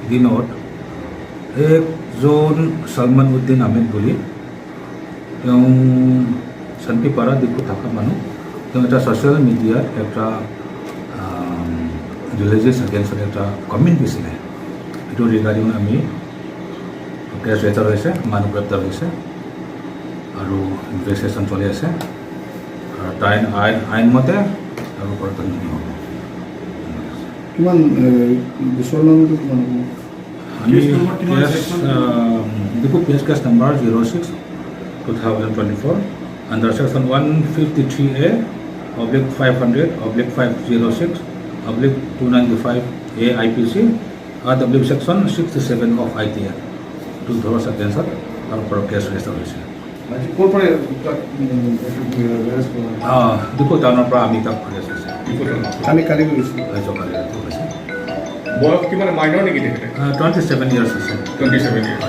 দিনত একজন ছলমান উদ্দিন আহমেদ বুলি, তেওঁ শান্তিপাৰা দিশত থকা মানুহ। তেওঁ এটা ছ'চিয়েল মিডিয়াত এটা ৰিলিজিয়াছ এগেইনষ্টত এটা কমেণ্ট দিছিলে। সেইটো ৰিগাৰ্ডিং আমি কেছ ৰেজিষ্টাৰ হৈছে, মানুহ গ্ৰেপ্তাৰ হৈছে আৰু ইনভেষ্টিগেশ্যন চলি আছে আৰু তাই আইনমতে তাৰ ওপৰত তদন্ত হ'ব। কিমান গোচৰ নামটো কিমান হ'ব? আমি Case number কিমান? Case section? Diphu PS case number 06/2024 under section 153A oblique 500 oblique 506 oblique 295A IPC আৰু oblique section 67 of IT Act। এইটো ধৰক এগেইনষ্টত তাৰ ওপৰত কেছ ৰেজিষ্টাৰ হৈছে। আজি ক'ৰ পৰা তাক এৰেষ্ট কৰা হ'ল? ডিফু টাউনৰ পৰা আমি তাক এৰেষ্ট হৈছে। কালি কালি কৰিছোঁ। যোৱাকালি ৰাতি হৈছে। বয়স কিমান? মাইনৰ নেকি তেখেতে? 27 ইয়াৰ্ছ হৈছে। 27 ইয়াৰ্ছ।